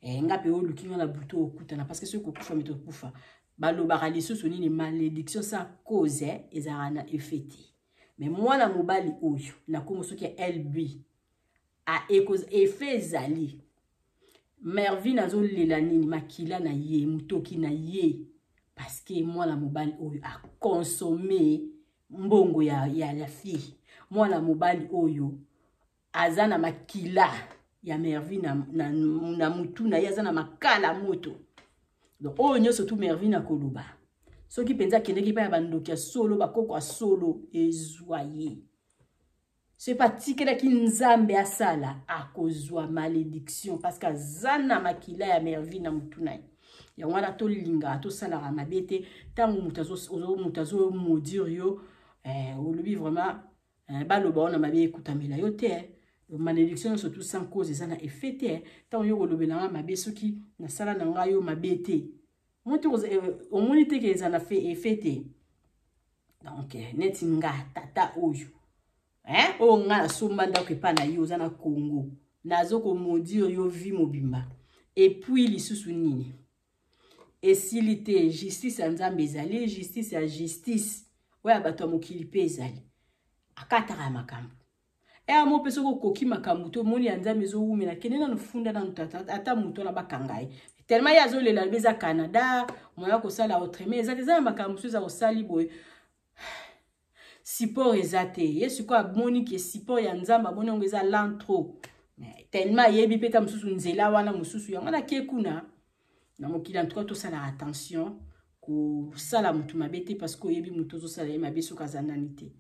Nga mpe oluki nga na butu okutana, parce que soki kokufa mito okufa. Balobaka lisusu nini, malédiction sans cause ezalaka na effet te. Mais mwana mobali oyo na kombo soki ya LB, a effet ezali. Mervine azolela nini, makila na ye, motoki na ye, parce que mwana mobali oyo aconsomme mbongo ya fille. Mwana mobali oyo aza na makila ya Mervine na mutu na ye, aza na makala moto. Donc oyo nyonso tu Mervine akoloba, soki mpenza akendeki epai ya bandoki ya solo, bakoko ya solo, ezwa ye. Soki mpe atikelaki Nzambe asala, akozwa malédiction, parce que aza na makila ya Mervine na mutu na ye. Yango wana tolingaka tosalaka mabe te. Ntango moto azomaudire yo, olobi vraiment, baloba wana mabe ekutamela yo te. Malédiction nyonso tout sans cause eza na effet te. Ntango yo kolobelanga mabe, soki nasala na ngai yo mabe te, omoni te ke eza na effet te. Donc neti nga tata oyo, oyo nga nasomba ndako epa na yo, oza na Congo, nazo komaudire yo vie mobimba. Et puis lisusu nini, esili te. Justice ya Nzambe ezali, justice ya justice oyo ya bato ya mokili mpe ezali, akataka ya makambo eya mo mpe. Soki okoki makambo te, omoni ya Nzambe ezowumela, kende nanu, funda nanu tata, ata moto wana bakanga ye. Tellement ye azolela, lobi eza Canada, moya kosala autrement eza te. Eza na makambo mosusu eza kosali boye, support eza te. Ye sikoyo amoni ke support ya Nzambe, amoni yango eza lent trop, tellement ayebi mpe ta mosusu nzela wana mosusu yango nake kuna na mokili. En tout cas tosalaka attention kosala motu mabe te, parce que oyebi motu ozosala ye mabe soki aza nani te.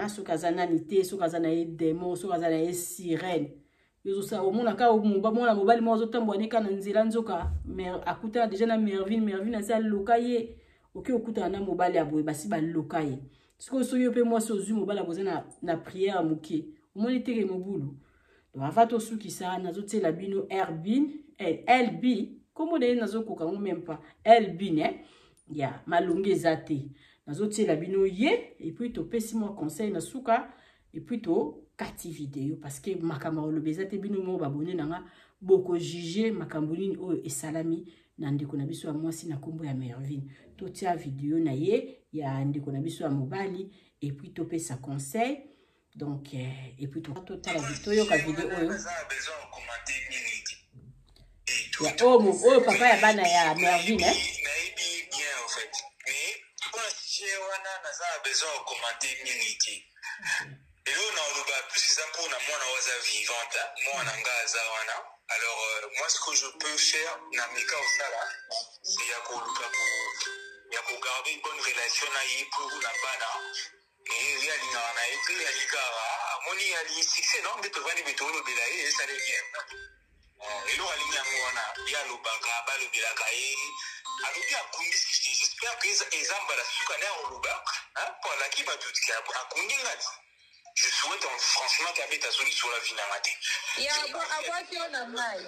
Soki aza nani te, soki aza na ye démon, soki aza na ye sirène. Omonaka mwana mobali moko azotambola ne kaka na nzela, nzoka akutana déjà na Mervine. Mervine asi aloka ye. Oki okutana na mobali ya boye, basi baloka ye. Sikoyo soki yo mpe mwasi ozwi mobali ya boza na prière ya moke, omoni teke mobulu. Donc avant tosukisa, nazotiela bino Airbin, LB, kombo na ye nazokoka yango même pas, Elbin, ya malongi eza te. Nazotiela bino ye, et puis topesi mwa conseil na suka, et puis tokati video, parce que makambo ya koloba eza te. Bino moko babone na nga bokojuge makambo nini oyo esalami na ndeko na biso ya mwasi na nkombo ya Mervine. Totia video na ye ya ndeko na biso ya mobali, et puis topesa conseil. Donc et puis totala, toyoka video oyo ya oyo papa ya bana ya Mervine. Nayebi bien en fait, mais mpona sujet wana naza na besoin ya commenter mingi te. Eloko na oloba plus eza mpona mwana oyo aza vivante, mwana nga aza wana. Alors moi, ce que je peux faire na meka osala, c'est ya koluka ya kogarder une bonne relation na ye pour na bana. Ye alingaka na ye te, alingaka, amoni alingi succès. Non, nde tovandi be, tolobela ye, esali bien. Eloko alingi yango wana, ye alobaka, balobelaka ye. Alobi akundi. J'espère que eza mbala suka nde akoloba, mpo alaki bato akundi. Nga ti je souhaite franchement ke abeta so lisolo ya vie nanga te. Abwaki yo na mai.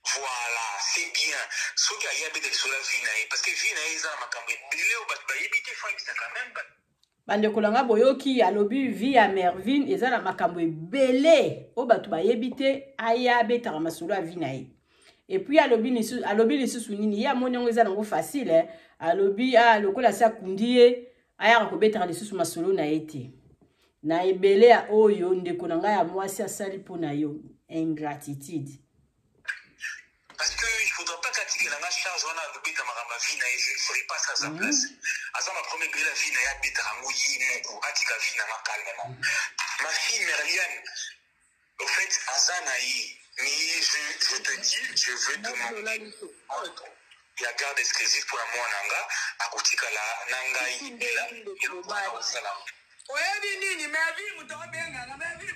Voilà, c'est bien soki aye abeta lisolo ya vie na ye, parce que vie na ye eza na makambo ebele oyo bato bayebi te. Faut ayebisa quand même. Bandeko na nga, boyoki, alobi vie ya Mervine eza na makambo ebele oyo bato bayebi te. Aya abetaka masolo ya vie na ye. Et puis alobi lisusu nini, ye amoni yango eza nango facile, eh? Alobi lokola asi akundi ye, ayaka kobetaka lisusu masolo na ye te na ebele ya oyo ndeko na ngai ya mwasi asali mpo na yo, ingratitude. Parce que il faudra pas katikela nga. charge wana alobeta makambo ya vie na ye, je ne ferai pas ça à sa place. Aza ma première ebele ya vie na ye, abetaka yango ye moko, atika vie na nga calmement. Ma fille Merliane, au fait, aza na ye, mais je te dis, je veux demander ya garde exclusive mpo na mwana nga akotikala na ngai libela. Eloko wana kosala. Oyebi nini, Merville, moto obengaka Merville.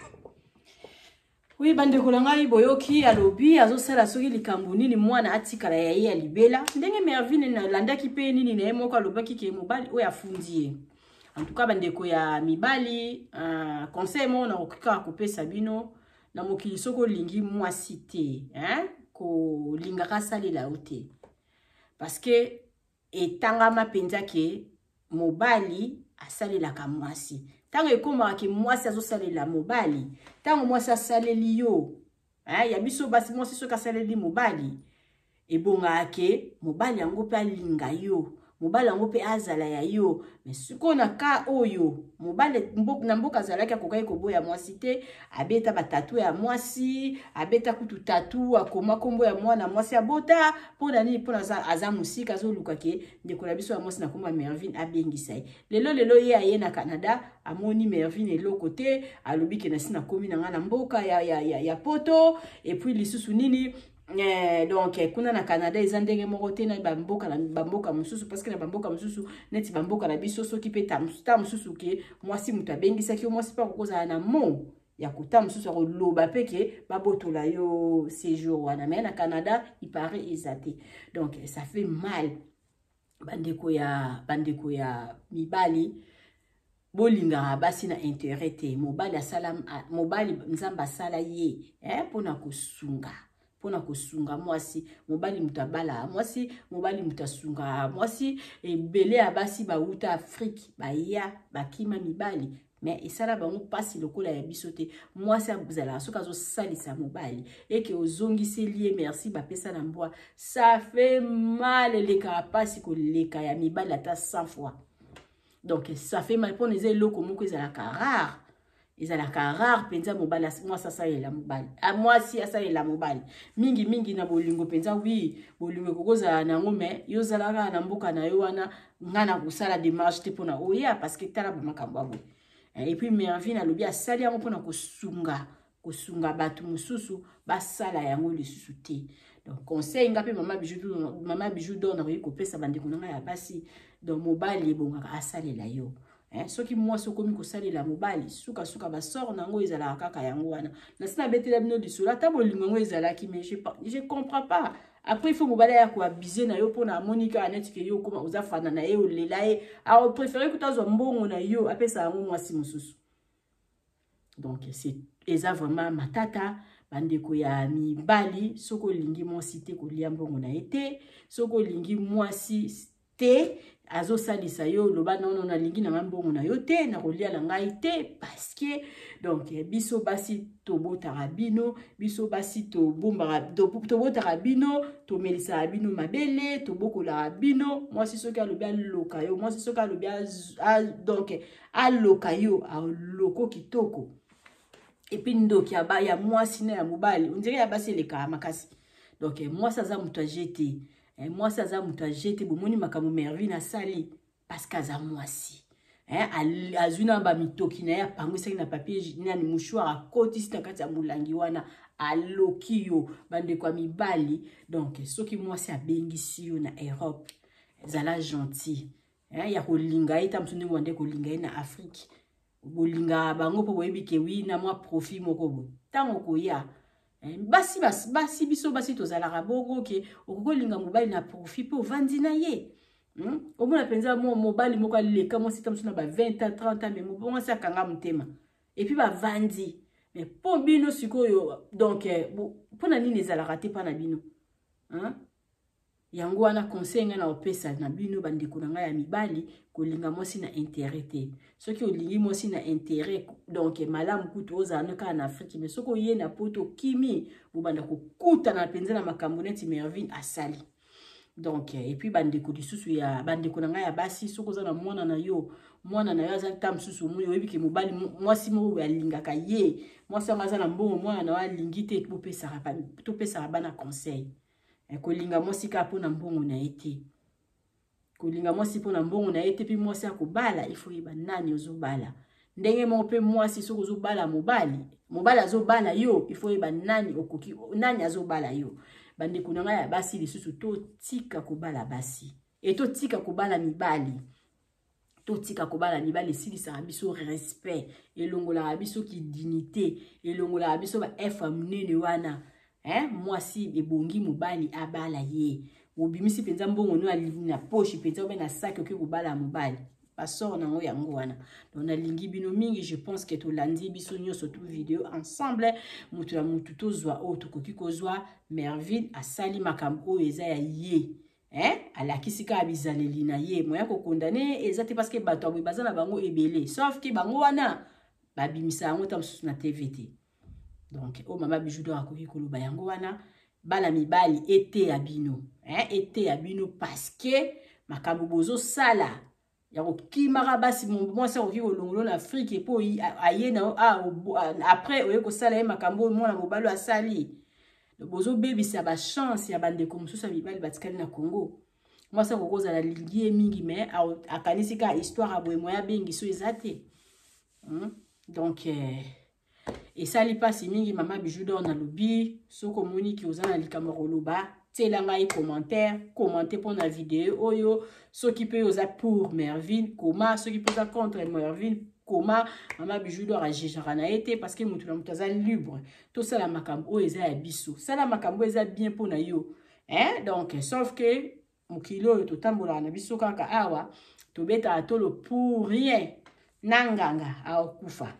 Oui, bandeko na ngai, boyoki alobi azosala soki likambo nini, mwana atikala ya ye ya libela. Ndenge Mervine nalandaki mpe nini na ye moko alobaki ke mobali oyo afundi ye. En tout cas, bandeko ya mibali, conseil moko nakoki kaka kopesa bino na mokili: soki olingi mwasi te, hein, kolingaka asalela yo te, parce que etangama mpenza ke mobali asalelaka mwasi. Ntango ekomaka ke mwasi azosalela mobali, ntango mwasi asaleli yo, eh, ya biso basi, mwasi soki asaleli mobali, ebongaka ke mobali yango mpe alinga yo, mobali yango mpe azala ya yo. Mais sikoyo na ka oyo, mobali na mboka azalaki, akokaki koboya mwasi te. Abeta batattoo ya mwasi, abeta kutu tattoo, akoma nkombo ya mwana mwasi abota. Mpo na nini? Mpona aza mosika, azoluka ke ndeko na biso ya mwasi na nkombo ya Mervine abengisa ye. Lelo lelo ye aye na Canada, amoni Mervine eloko te. Alobi ke nasi nakomi na ngai na mboka ya poto. Et puis lisusu nini? Donc kuna na Canada eza ndenge moko te na bamboka, na bamboka mosusu, parce que na bamboka mosusu neti bamboka na biso, soki mpe ta mosusu ke mwasi moto abengisaki yo, mwasi mpe akokozala na mo ya kota mosusu, akoloba mpe ke babotola yo séjour wana. Mais na Canada, il paraît eza te. Donc ça fait mal. Bandeko ya mibali, bolingaka basi na intérêt te. Mobali asala, mobali Nzambe asala ye, eh, mpona kosunga mwasi. Mobali moto abala mwasi, mobali moto asungaka mwasi. Ebele ya basi bauta Afrique, baya bakima mibali, mais esala bango mpasi lokola ya biso te. Mwasi azalaka soki azosalisa mobali, eke ozongiseli ye merci, bapesa na mbwa, ça fait mal, elekaka mpasi koleka ya mibali ata 100 fois. Donc ça fait mal, mpona eza eloko moko ezalaka rare, ezalaka rare mpenza. Mobali, mwasi asalela mobali, mwasi asalela mobali mingimingi na bolingo mpenza. Oui, bolingo ekokozala nango, mais yo ozala kaka na mboka na yo wana, nga na kosala démarche te mpona oya, parce que tala bamakambo ya boye. Et puis Mervine alobi asali yango mpona kosunga bato mosusu basala yango lisusu te. Donc conseil nga mpe mama Bijou d'Or nakoki kopesa bandeko na ngai ya basi: donc mobali ebongaka asalela yo, eh, soki mwasi okomi kosalela mobali, sukasuka basort na yango ezalaka kaka yango wana. Nasi nabetela bino lisolo, ata bolingo yango ezalaki, mais je comprends pas. Après, il faut mobali aya koabuser na yo mpona amoni kaka neti ke yo okoma oza fana na ye, olela ye, apréféré kuta azwa mbongo na yo, apesa yango mwasi mosusu. Donc c'est eza vraiment matata. Bandeko ya mibali, soki olingi mwasi te, kolia mbongo na ye te. Soki olingi mwasi te azosalisa yo, oloba: "Nono, nalingi na ngai mbongo na yo te, nakolia na ngai te." Parce que donc biso basi tobotaka bino, biso basi tobombaka, tobotaka bino, tomelisaka bino mabele, tobokolaka bino. Mwasi soki alobi aloka yo, mwasi soki alobi donc aloka yo, aloko kitoko. Et puis ndoki ya mwasi na ya mobali, on dirait ya basi elekaka makasi. Donc mwasi aza moto age te, mwasi aza moto age te. Bomoni makambo Mervine asali, parce que aza mwasi, azwi na bamitoki na ye, apangwisaki na papier nani, mouchoir, akotisi na kati ya molangi wana, aloki yo. Bandeko ya mibali, donc soki mwasi abengisi yo na Europe, ezala gentil ya kolinga ye. Ta mosu ndenge wande kolinga ye na Afrique, bolingaka bango mpo boyebi ke oui, na mwa profit moko boye. Ntango koya basi, basi, biso basi tozalaka bongo ke okoki kolinga mobali na profit mpe ovandi na ye. Omona mpenza mobali moko aleka mwasi ta mosu na ba 20 ans, 30 ans, mais mwasi akanga motema, et puis bavandi. Mais mpo bino sikoyo, donc mpona nini ezalaka te mpa na bino, hein? Yango wana conseil ngai na opesa na bino, bandeko na ngai ya mibali: kolinga mwasi na intérêt te. Soki olingi mwasi na intérêt, donc malamu kutu ozala no kaka na Afrique. Mais soki oye na Poto, okimi, bobanda kokutana mpenza na makambo neti Mervine asali. Donc et puis bandeko lisusu ya bandeko na ngai ya basi, soki oza na mwana na yo, mwana na yo aza ta mosusu, omoni, oyebi ke mobali, mwasi moko boye alingaka ye, mwasi yango aza na mbongo, mwana na yo alingi te, topesaka bana conseil. Eh, kolinga mwasi kaka mpo na mbongo na ye te, kolinga mwasi mpo na mbongo na ye te. Mpe mwasi akobala, ifo yeba nani ozobala. Ndenge moko mpe mwasi, soki ozobala mobali, mobali azobala yo, ifo yeba nani okoki, nani azobala yo. Bandeko na ngai ya basi lisusu, totika kobala basi e totika kobala mibali, totika kobala mibali. Esilisaka biso respect, elongolaka biso kidignité, elongolaka biso ba f ya monene wana. Eh, mwasi ebongi mobali abala ye. Obimisi mpenza mbongo no na poche mpenza obe na saki, oke kobala mobali, basor nango yango wana. Donc nalingi bino mingi. Je pense que tolandi biso nyonso tu video ensemble, moto na motu tozwa oyo tokoki kozwa. Mervine asali makambo oyo eza ya ye, eh? Alakisi kaka bizaleli na ye. Moya kokondane eza te, parce que bato ya boye baza na bango ebele, sauf ke bango wana babimisa yango ta mosusu na TV te. Donc oyo mama Bijou d'Or akoki koloba yango wana. Bana mibali, eteya bino, eh? Eteya bino, parce que makambo bozosala ya kokimaka basi, mwasi akoki kolongolo na Afrike mpo aye na après oye kosala ye makambo oyo mwana mobali asali. Bozobebisa bachance ya bandeko mosusu ya mibali batikali na Congo. Mwasi akoki kozala alingi ye mingi, mais akanisi kaka histoire ya boye, moya abengi so eza te. Donc esali mpasi mingi. Mama Bijou d'Or, nalobi, soki omoni ki oza na likambo ya koloba, tiela ngai commentaire, commente mpona video oyo. Soki mpe oza pour Mervine, koma. Soki mpe oza contre Mervine, koma. Mama Bijou d'Or ajugeaka na ye te, parce que motu na moto aza libre. Tosala makambo oyo eza ya biso, sala makambo oyo eza bien mpona yo, eh? Donc sauf que mokili oyo totambolaka na biso kaka awa, tobetaka tolo pour rien. Na nganga akokufa,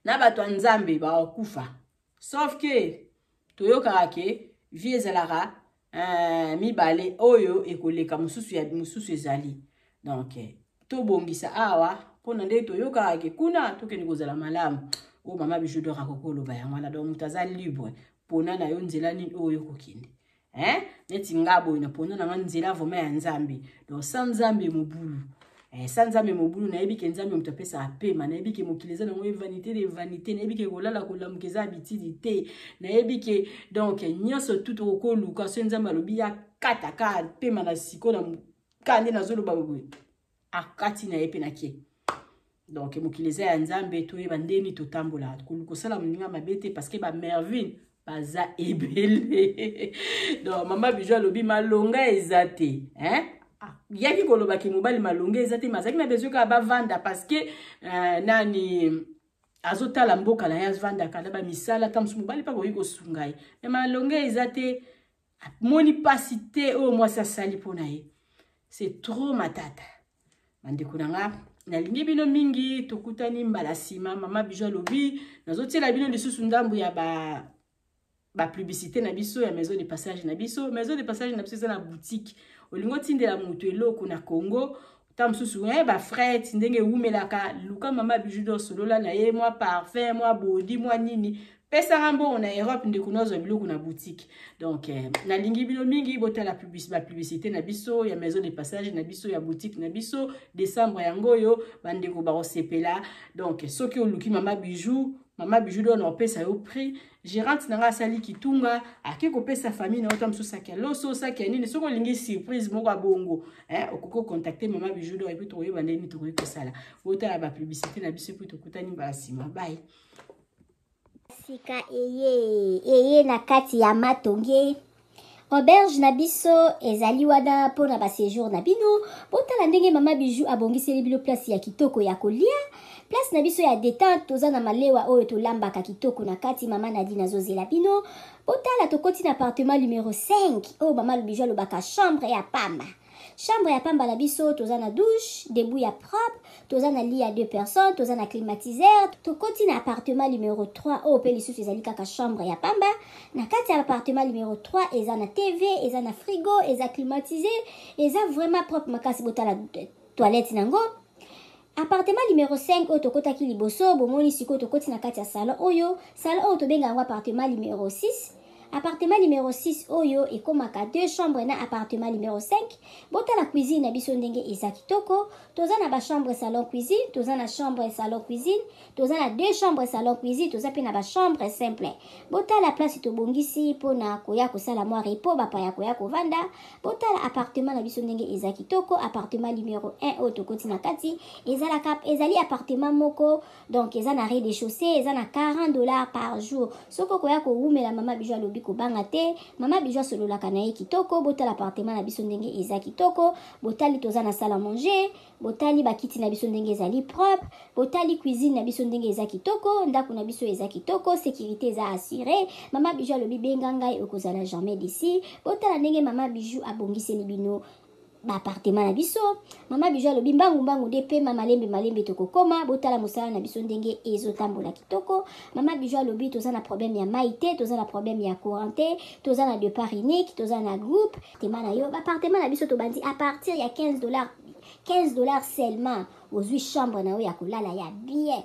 na bato ya Nzambe bakokufa, sauf que toyokaka ke vie ezalaka mibale, oyo ekoleka mosusu ya mosusu ezali. Donc tobongisa awa mpona nde toyokaka ke kuna tokende kozala malamu. Oyo mama Bijou d'Or akoki koloba yango wana. Donc moto aza libre, mpona na yo nzela nini oyo okokende, hein? Neti nga boye, na pona na nga nzela vraiment ya Nzambe. Donc sans Nzambe mobulu, sa Nzambe mobulu. Nayebi ke Nzambe moto apesaka pema, nayebi ke mokili eza nango vanité de vanité, nayebi ke kolala kolamuka eza habitude te, nayebi ke donc nyonso tu tokokoluka. So Nzambe alobi ya kata ka pema na siko na ka nde nazoloba boye, akati na ye mpe nake. Donc mokili eza ya Nzambe, toyeba ndeni totambola, kosala moninga mabe te, parce que bamervine baza ebele. Donc mama Bijou alobi malonga eza te, hein? Yaki kolobaki mobali malonga eza te, mais azalaki na besoin kaka bavanda, parce que nani azotala mboka na ye, avandaka na bamisala ta mosusu, mobali mpe akoki kosunga ye, mais malonga eza te. Amoni mpasi te oyo mwasi asali mpo na ye, c'est trop matata. Bandeko na nga, nalingi bino mingi, tokutani mbala nsima. Mama Bijou alobi, nazotiela bino lisusu ndambu ya ba bapublicité na biso ya maison de passage na biso. Maison de passage na biso eza na boutique. Olingi otindela moto eloko na Congo, ta mosusu bafret ndenge ewumelaka, luka mama Bijou d'Or, solola na ye, mwa parfum, mwa body, mwa nini, pesanga mbongo na Europe, ndeko nazwa biloko na boutique. Donc nalingi bino mingi, botala bapublicité na biso ya maison de passage na biso, ya boutique na biso. Décembre yango oyo, bandeko bakosepela. Donc soki oluki mama Bijou, mama Bijou d'Or na opesa yo prix. Gérante na nga asali kitunga, ake kopesa famille na yo ta mosusu saki ya loso, saki ya nini. Soki olingi surprise moko ya bongo, okoki kocontacte mama Bijou d'Or, et puis tokoyeba ndeni tokoki kosala. Botala bapublicité na biso, et puis tokutani mbala nsima. Bye. Sika eye eye na kati ya Matonge, auberge na biso ezali wana mpona baséjour na bino. Botala ndenge mama Bijou abongiseli bino place ya kitoko ya kolia, place na biso ya détente. Toza na malewa oyo tolambaka kitoko na kati. Mama Nadine azozela bino. Botala, tokoti na appartement numero 5 oyo mama Bijou alobaka chambre ya pamba. Chambre ya pamba na biso, toza na douche debout ya propre, toza na lit ya deux personnes, toza na climatiseur. Tokoti na appartement numero 3 oyo mpe lisusu ezali kaka chambre ya pamba. Na kati ya appartement numero 3 eza na TV, eza na frigo, eza climatisé, eza vraiment propre makasi. Botala toilette nango. Appartement numero 5 oyo tokotaki liboso, bomoni sikoyo tokoti na kati ya salon oyo. Salon oyo tobenga yango appartement numero 6. Appartement numero 6 oyo ekomaka deux chambres na appartement numero 5. Botala cuisine na biso ndenge eza kitoko. Toza na ba chambre salon cuisine, toza na chambre salon cuisine, toza na deux chambres salon cuisine, toza pe na ba chambre simple. Botala place tobongisi pona koya kosala mwa repos, bapaya koya kovanda. Botala appartement na biso ndenge eza kitoko, appartement numero 1 oyo tokoti na kati ezalaka ezali appartement moko. Donc eza na rez-de-chaussée, eza na 40 $ par jour. Soki okoya kowumela, mama Bijou alobi kobanga te. Mama Bijou asololaka na ye kitoko. Botala appartement na biso ndenge eza kitoko. Botali, toza na salle à manger. Botali bakiti na biso ndenge ezali propre. Botali cuisine na biso ndenge eza kitoko. Ndako na biso eza kitoko, sécurité eza assurée. Mama Bijou alobi benga ngai, okozala jamais déçu. Botala ndenge mama Bijou abongiseli bino baappartement na biso. Mama Bijou alobi mbangu mbangu nde pema, malembe malembe tokokoma. Botala mosala na biso ndenge ezotambola kitoko. Mama Bijou alobi toza na problème ya mai te, toza na problème ya courant te, toza na départ unique, toza na groupe tema na yo. Baappartement na biso tobandi à partir ya 15 $, 15 $ seulement, ozwi chambre na yo ya kolala ya bien.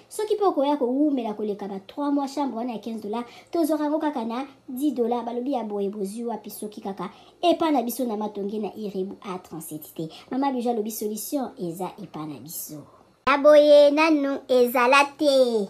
Soki mpe okoya kowumela koleka ba 3 mois, chambre wana ya 15 $, tozwaka yango kaka na 10 $. Balobi ya boye bozwi wapi soki kaka epa na biso na Matonge na Irebu A37 te? Mama Bijou alobi solution eza epa na biso. Ya boye nanu ezala te.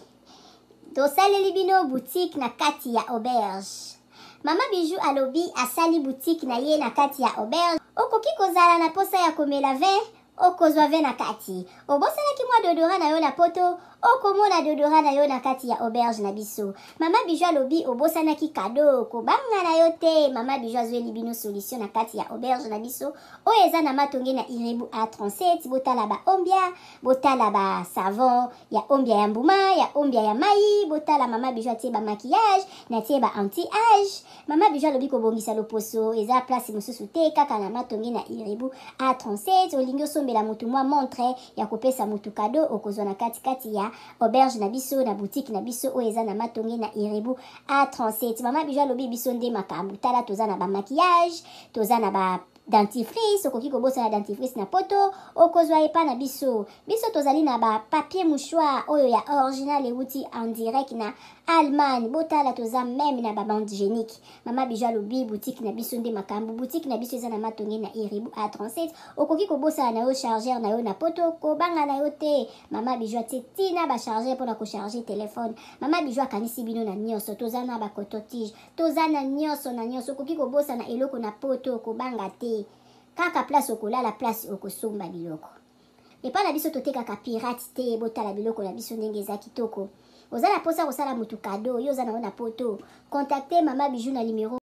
Tosaleli bino boutique na kati ya auberge. Mama Bijou alobi asali boutique na ye na kati ya auberge. Okoki kozala na posa ya komela vin, okozwa vin na kati. Obosanaki mwa déodorant na yo na poto, okomona déodorant na yo na kati ya auberge na biso. Mama Bijou alobi obosanaki cadeau, kobanga na yo te. Mama Bijou azweli bino solution na kati ya auberge na biso oyo eza na Matonge na Irebu A37. Botala ba ombia, botala ba savon ya ombia ya mbuma, ya ombia ya mai. Botala, mama Bijou atie ba maquillage, natie ba anti âge. Mama Bijou alobi kobongisa loposo eza place mosusu te, kaka na Matonge na Irebu A37. Olingi osombela motu mwa montre ya kopesa motu cadeau, okozwa na katikati ya auberge na biso, na boutique na biso oyo eza na Matonge na Irebu A37. Mama Bijou alobi biso nde makambo. Tala, toza na bamaquillage, toza na ba dentifrice. Okoki kobosana dentifrice na poto, okozwa epa na biso. Biso tozali na bapapier mouchoir oyo ya original euti en direct na Allemagne. Botala, toza même na babande hygiénique. Mama Bijou alobi boutique na biso nde makambo. Boutique na biso eza na Matonge na Irebu A37. Okoki kobosana na yo chargeur na yo na poto, kobanga na yo te. Mama Bijou atie ntina bachargeur mpona kocharge telefone. Mama Bijou akanisi bino na nyonso. Toza na bacoton-tige, toza na nyonso na nyonso. Okoki kobosana eloko na poto, kobanga te. Kaka place okolala, place okosomba biloko epai na biso. Totekaka pirate te. Botala biloko na biso ndenge eza kitoko. Oza na mposa kosala motu cadeau, yo oza nango na poto, contacte mama Bijou na numero.